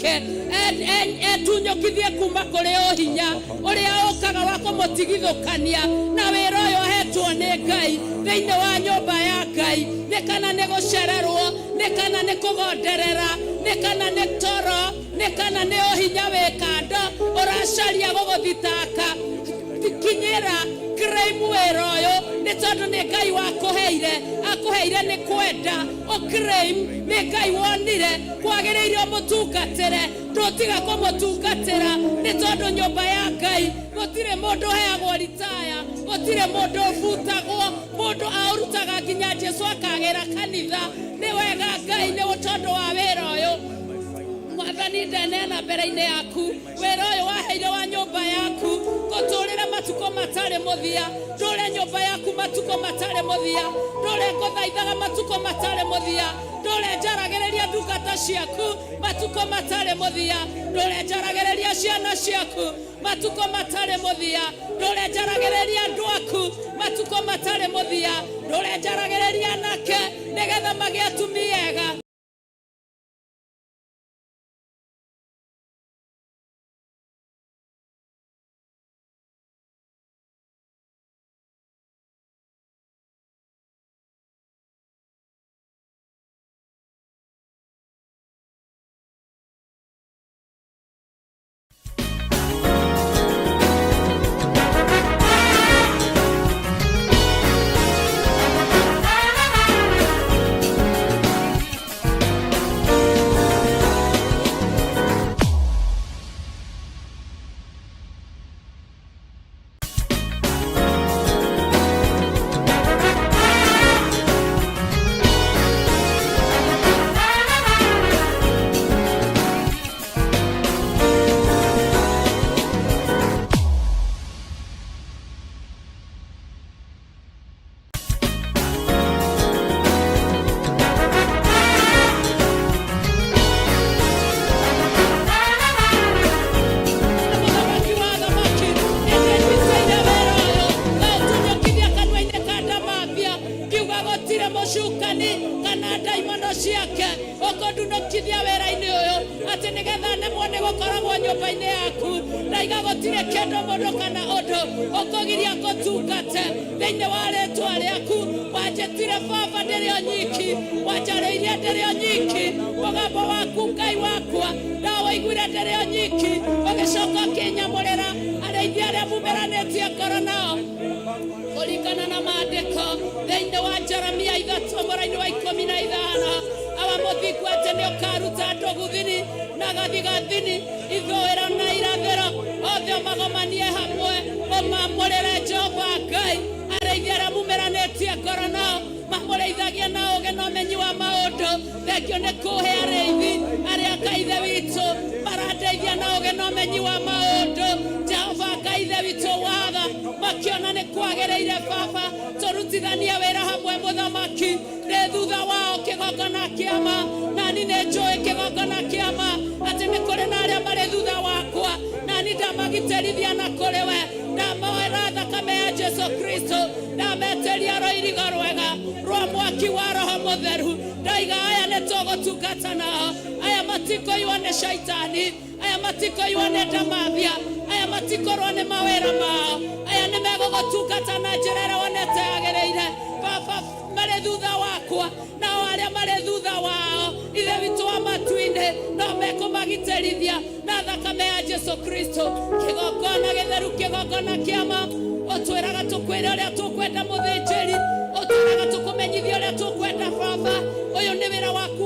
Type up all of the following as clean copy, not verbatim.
wake etunyũkithie kuma kũrĩ ũhinya ũrĩa ũkaga wa kũmũtigithũkania na wĩra ũyũ ahetwo nĩ Ngai thĩinĩ wa nyũmba ya Ngai, nĩ kana nĩ gũcererwo, nĩ kana nĩ kũgonderera, nĩ kana nĩ toro, nĩ kana nĩ ũhinya wĩ kando ũracaria gũgũthitanga. Kinyĩra claim wĩra ũyũ nĩ tondũ nĩ Ngai wakũheire, akũheire nĩ kwenda ũclaim, nĩ Ngai wonire kwagĩrĩire ũmũtungatĩre, ndũtiga kũmũtungatĩra nĩ tondũ nyũmba ya Ngai gũtirĩ mũndũ ũheagwo ritaya, gũtirĩ mũndũ ũbutagwo, mũndũ aũrutaga nginya Jesu akagĩra kanitha. Nĩ wega Ngai nĩ tondũ wa wĩra ũyũ. Mwathani, ndeneana mbere-inĩ yaku wĩra ũyũ waheire wa nyũmba yaku, ngũtũrĩre matukũ matarĩ mũthia, ndũre nyũmba yaku matukũ matarĩ mũthia, ndũre ngũthaithaga matukũ matarĩ mũthia, ndũre njaragĩrĩria ndungata ciaku matukũ matarĩ mũthia, ndũre njaragĩrĩria ciana ciaku matukũ matarĩ mũthia, ndũre njaragĩrĩria andũ aku matukũ matarĩ mũthia, ndũre njaragĩrĩria anake nĩgetha magĩe atumia ega. Mũthamaki wa athamaki, nĩndĩnyitĩire wĩra ũyũ na ũtunyũkithia kanua-inĩ ka ndamathia, ngiuga gũtirĩ mũcukani kana ndaimono ciake ũkũndunũkithia wĩra-inĩ ũyũ, atĩ nĩgetha nemwo nĩ gũkoragwo nyũmba-inĩ yaku. Ndaiga gũtirĩ kĩndũ mũndũ kana ũndũ ũkũgiria ngũtungate thĩinĩ wa rĩtwa rĩaku. Wanjĩtire Baba ndĩrĩ o nyiki, wanjarĩirie ndĩrĩ o nyiki, mũgambo waku Ngai wakwa ndawũiguire ndĩrĩ o nyiki, ũgĩcoka ũkĩnyamũrĩra arĩithi arĩa mumĩranĩtie ngoro nao kũringana na maandĩko thĩinĩ wa Jeremia 3 mũraini wa 15. Awa mũthingu atĩ nĩ ũkaruta andũ guthini na gathigathini, ithũĩro na irathĩro, othe ũmagomanie hamwe, ũmamũrĩre Jehova Ngai. Arĩithi arĩa mumĩranĩtie ngoro nao mamũrĩithagia na ũũgĩ na ũmenyi wa maũndũ. Thengio nĩ kũhe arĩithi arĩa Ngai Ithe witũ marandeithia na ũũgĩ na ũmenyi wa maũndũ. Jehova Ngai Ithe witũ watha makĩona nĩ kwagĩrĩire Baba tũrutithanie wĩra hamwe mũthamaki. Ndĩ thutha wao kĩgongona kĩama, nani nĩ njũĩ kĩgongona kĩama atĩ nĩ kũrĩ na arĩa marĩ thutha wakwa, nani ndamagitĩrithia na kũrĩ we, ndamoera thakame ya Jesu Kristo, ndametĩria rũirigo rwega rwa mwaki wa Roho Mũtheru. Ndaiga aya nĩ tũgũtungata nao, aya matikũiywo nĩ shaitani, aya matikũiywo nĩ ndamathia, aya matikorwo nĩ mawĩra mao, aya nĩ megũgũtungata na njĩra ĩrĩa wonete yagĩrĩire. Baba, marĩ thutha wakwa nao arĩa marĩ thutha wao, Ithe witũ wa matu-inĩ no mekũmagitĩrithia na thakame ya Jesu Kristo. Kĩgongona gĩtheru, kĩgongona kĩama, ũtwĩraga tũkwĩre ũrĩa tũkwenda mũthĩnjĩri, ũtwĩraga tũkũmenyithie ũrĩa tũkwenda Baba. Ũyũ nĩ wĩra waku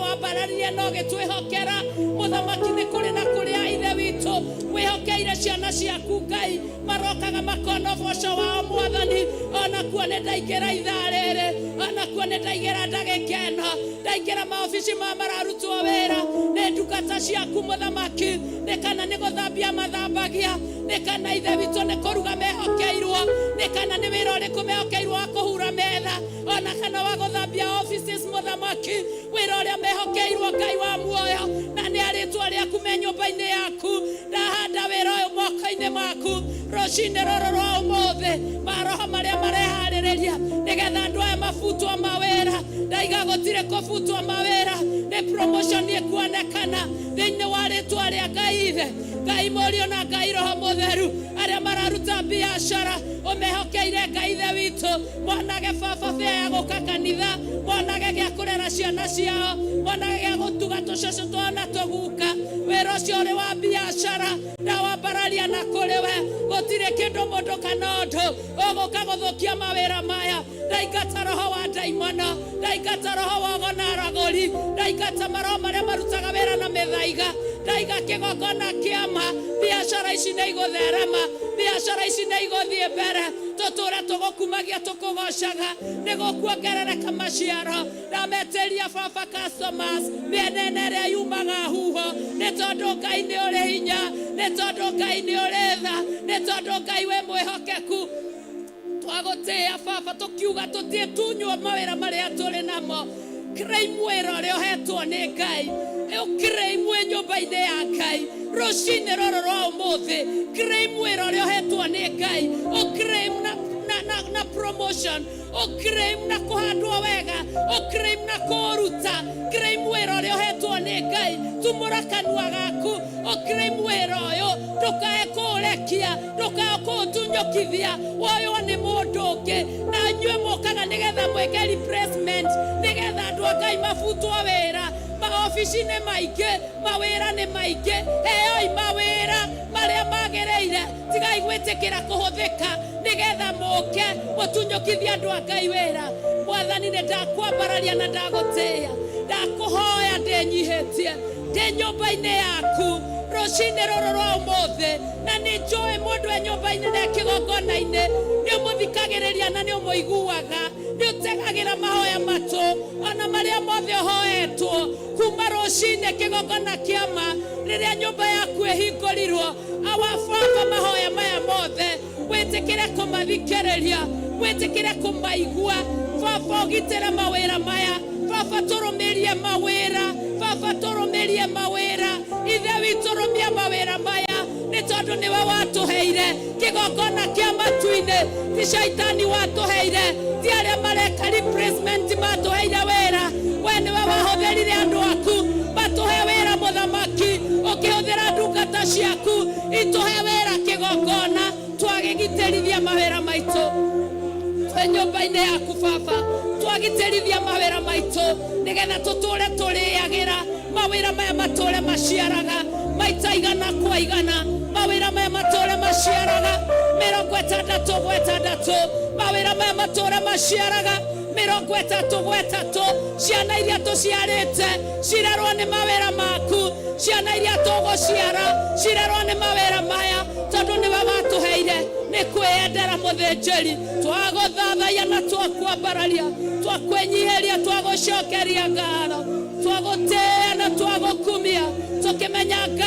wambararirie na ũgĩtwĩhokera mũthamaki. Nĩ kũrĩ na kũrĩa Ithe witũ wĩhokeire ciana ciaku Ngai, marokaga makona ũboco wao Mwathani. Onakuo nĩ ndaingĩra ithaa rĩrĩ, onakuo nĩ ndaingĩra ndagĩka ĩno, ndaingĩra maobici ma mararutwo wĩra nĩ ndungata ciaku mũthamaki, nĩ kana nĩ gũthambia mathambagia, nĩ kana Ithe witũ nĩ kũruga mehokeirwo, nĩ kana nĩ wĩra ũrĩkũ mehokeirwo wa kũhura metha, ona kana wa gũthambia offices mũthamaki, wĩra ũrĩa mehokeirwo Ngai wa muoyo, na nĩ arĩtwa rĩaku me nyũmba-inĩ yaku. Ndahanda wĩra ũyũ moko-inĩ maku rũcinĩ rũrũ rwa ũmũthĩ, maroho marĩa mareharĩrĩria nĩgetha andũ aya mabutwo mawĩra, ndaiga Gũtirĩ kũbutwo mawĩra, nĩ promotion ĩkuonekana thĩinĩ wa rĩtwa rĩa Ngai Ithe, Ngai Mũriũ na Ngai Roho Mũtheru. Arĩa mararuta biacara ũmehokeire Ngai Ithe witũ, monage baba bĩa ya gũka kanitha, monage gĩa kũrera ciana ciao, monage gĩa gũtuga tũcũcũ twao na tũguka. Wĩra ũcio ũrĩ wa biacara ndawambararia na kũrĩ we, gũtirĩ kĩndũ mũndũ kana ũndũ ũgũka gũthũkia mawĩra maya. Ndaingata roho wa ndaimono, ndaingata roho wa ũgo na aragũri, ndaingata maroho marĩa marutaga wĩra na mĩthaiga, ndaiga kĩgongona kĩama. Biacara ici nĩ igũtherema, biacara ici nĩ igũthiĩ mbere, tũtũre tũgũkumagia tũkũgocaga, nĩ gũkuongerereka maciaro. Ndametĩria baba customers mĩena ĩno ĩrĩa yumaga huho, nĩ tondũ Ngai nĩ ũrĩ hinya, nĩ tondũ Ngai nĩ ũrĩ tha, nĩ tondũ Ngai wĩ mwĩhokeku. Twagũtĩĩa baba, tũkiuga tũtiĩtunywo mawĩra marĩa tũrĩ namo. Claim wĩra ũrĩa ũhetwo nĩ Ngai, ũclaim wĩ nyũmba-inĩ ya Ngai rũcinĩ rũrũ rwa ũmũthĩ. Claim wĩra ũrĩa ũhetwo nĩ Ngai, ũclaim na promotion, ũclaim na kũhandwo wega, ũclaim na kũũruta. Claim wĩra ũrĩa ũhetwo nĩ Ngai, tumũra kanua gaku ũclaim wĩra ũyũ, ndũkae kũũrekia, ndũkae kũũtunyũkithia woywo nĩ mũndũ ũngĩ. Na inyuĩ mũkaga nĩgetha mwĩke replacement, nĩgetha andũ a Ngai mabutwo wĩra. Maobici nĩ maingĩ, mawĩra nĩ maingĩ, heoi mawĩra marĩa magĩrĩire, tigai gwĩtĩkĩra kũhũthĩka nĩgetha mũke mũtunyũkithie andũ a Ngai wĩra. Mwathani, nĩ ndakwambararia na ndagũtĩĩa, ndakũhoya ndĩnyihĩtie ndĩ nyũmba-inĩ yaku rũcinĩ rũrũ rwa ũmũthĩ, na nĩ njũĩ mũndũ e nyũmba-inĩ na e kĩgongona-inĩ nĩ ũmũthikagĩrĩria na nĩ ũmũiguaga, nĩ ũtegagĩra mahoya matũ ona marĩa mothe ũhoetwo kuma rũcinĩ kĩgongona kĩama rĩrĩa nyũmba yaku ĩhingũrirwo. Awa baba, mahoya maya mothe wĩtĩkĩre kũmathikĩrĩria, wĩtĩkĩre kũmaigua. Baba, ũgitĩre mawĩra maya. Baba, tũrũmĩrie mawĩra. Baba, tũrũmĩrie mawĩra. Ithe witũ, rũmia mawĩra maya, nĩ tondũ nĩwe watũheire kĩgongona kĩa matu-inĩ, ti caitani watũheire, ti arĩa mareka replacement matũheire wĩra. We nĩwe wahũthĩrire andũ aku matũhe wĩra, mũthamaki, ũkĩhũthĩra ndungata ciaku itũhe wĩra. Kĩgongona twagĩgitĩrithia mawĩra maitũ twĩ nyũmba-inĩ yaku baba, twagitĩrithia mawĩra maitũ nĩgetha tũtũre tũrĩagĩra mawĩra maya, matũre maciaraga maita igana kwa igana, mawĩra maya matũre maciaraga 66 gwa 6, mawĩra maya matũre maciaraga 33 gwa 3. Ciana iria tũciarĩte cirerwo nĩ mawĩra maku, ciana iria tũgũciara cirerwo nĩ mawĩra maya, tondũ nĩwe watũheire nĩ kwĩyendera. Mũthĩnjĩri, twagũthathaiya na twakwambararia, twakwĩnyihĩria, twagũcokeria ngatho, twagũtĩĩa na twagũkumia, tũkĩmenya Ngai.